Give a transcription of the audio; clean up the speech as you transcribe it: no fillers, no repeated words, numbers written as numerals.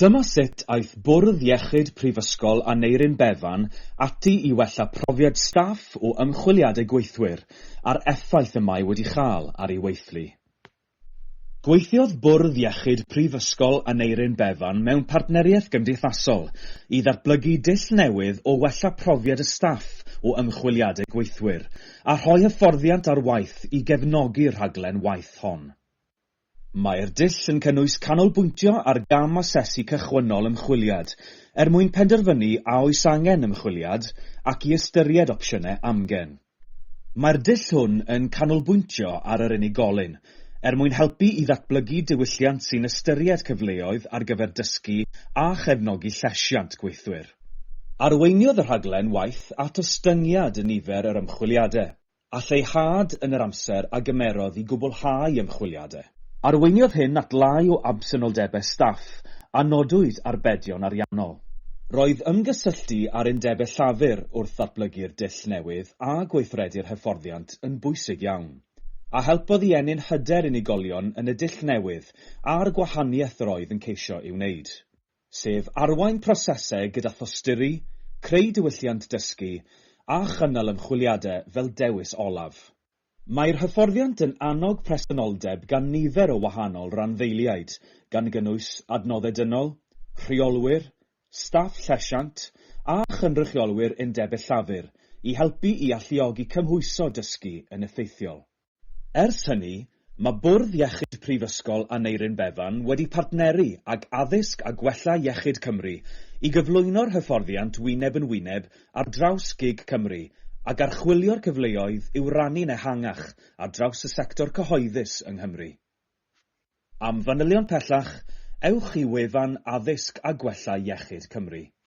Dyma sut aeth Bwrdd Iechyd Prifysgol Aneurin Bevan ati i wella profiad staff o ymchwiliadau gweithwyr a'r effaith y mae wedi chael ar ei weithlu. Gweithiodd Bwrdd Iechyd Prifysgol Aneurin Bevan mewn partneriaeth gymdeithasol i ddatblygu dull newydd o wella profiad y staff o ymchwiliadau gweithwyr a rhoi hyfforddiant ar waith i gefnogi'r rhaglen waith hon. Mae'r dull yn cynnwys canolbwyntio ar gam asesu cychwynnol ymchwiliad, er mwyn penderfynu a oes angen ymchwiliad ac i ystyried opsiynau amgen. Mae'r dull hwn yn canolbwyntio ar yr unigolyn, er mwyn helpu i ddatblygu diwylliant sy'n ystyried cyfleoedd ar gyfer dysgu a chefnogi llesiant gweithwyr. Arweiniodd y rhaglen waith at ostyngiad yn nifer yr ymchwiliadau, a lleihad yn yr amser a gymerodd i gwblhau ymchwiliadau. Arweiniodd hyn at lai o absenoldebau staff a nodwyd arbedion ariannol. Roedd ymgysylltu â'r undebau llafur wrth ddatblygu'r dull newydd a gweithredu'r hyfforddiant yn bwysig iawn, a helpodd i ennyn hyder unigolion yn y dull newydd a'r gwahaniaeth yr oedd yn ceisio ei wneud, sef arwain prosesau gyda thosturi, creu diwylliant dysgu a chynnal ymchwiliadau fel dewis olaf. Mae'r hyfforddiant yn annog presenoldeb gan nifer o wahanol randdeiliaid, gan gynnwys adnoddau dynol, rheolwyr, staff llesiant a chynrychiolwyr undebau llafur i helpu i alluogi cymhwyso dysgu yn effeithiol. Ers hynny, mae Bwrdd Iechyd Prifysgol Aneurin Bevan wedi partneru ag Addysg a Gwella Iechyd Cymru i gyflwyno'r hyfforddiant wyneb yn wyneb ar draws GIG Cymru ac archwilio'r cyfleoedd i'w rannu'n ehangach ar draws y sector cyhoeddus yng Nghymru. Am fanylion pellach, ewch i wefan Addysg a Gwella Iechyd Cymru.